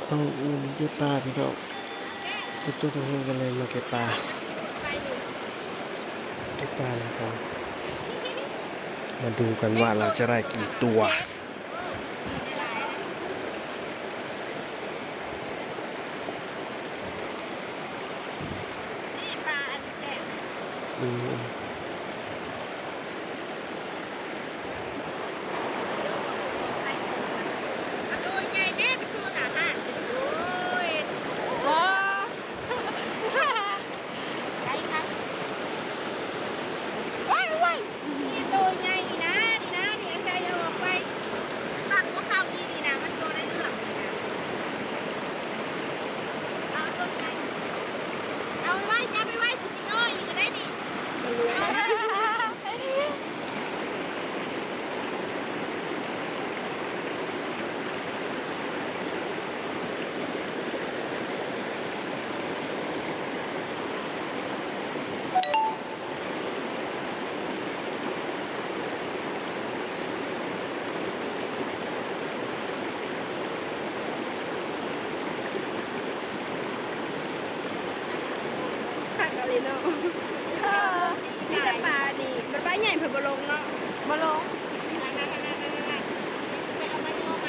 ເອົາ ເງິນເກັບປາພີ່ນ້ອງ ເກັບຕົວແຮງໆ ກັນເລີຍ ມາເກັບປາ ເກັບປານຳກັນ ມາດູກັນວ່າເຮົາຈະໄດ້ກີ່ຕົວ. ອືມ ໂຕໃຫຍ່ແດ່ ໄປໂຊໜ້າຮ້ານ ໂອ້ຍ ໄກຄັກ ວ້າຍ ວ້າຍ ໂຕໃຫຍ່ນີ້ນາ ນີ້ນາ ນີ້ ໃສ່ອອກໄປ ປັກບໍ່ເຂົ້າອີ່ນີ້ນະ ມັນບໍ່ໄດ້ເລື່ອງນີ້ນະ ເອົາໂຕໃຫຍ່ ເອົາໄວ້ ຈັບໄວ້ ຊິກິນນ້ອຍອີກກໍໄດ້ນີ້. ຄັກອີ່ຫລີເນາະ ເອີ ມີແຕ່ປານີ້ ມັນປາໃຫຍ່ເພິ່ນບໍ່ລົງເນາະ ບໍ່ລົງ ໄປເອົາມາໂຕໃໝ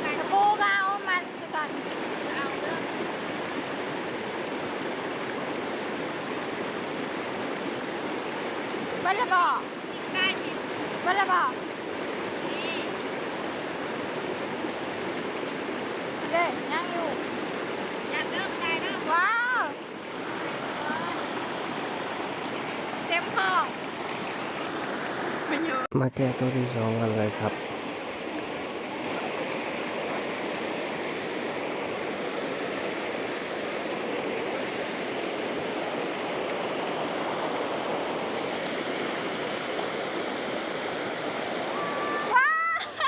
່ ຕະປູກໍເອົາມັນຄືກັນ ເບິດແລ້ວບໍ່? ເບິດແລ້ວບໍ່? ເດ້ ຍັງຢູ່ ຍັງເດີ ບໍ່ໄດ້ເດີ ວ້າວ ເຕັມຄອງ ມາແກະຕົວທີສອງກັນເລີຍຄັບ.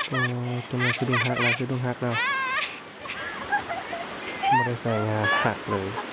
ໂອ້ ຕົວນີ້ສະດຸ້ງຫັກແລ້ວ ສະດຸ້ງຫັກແລ້ວ ບໍ່ໄດ້ໃຊ້ງານ ຫັກເລີຍ.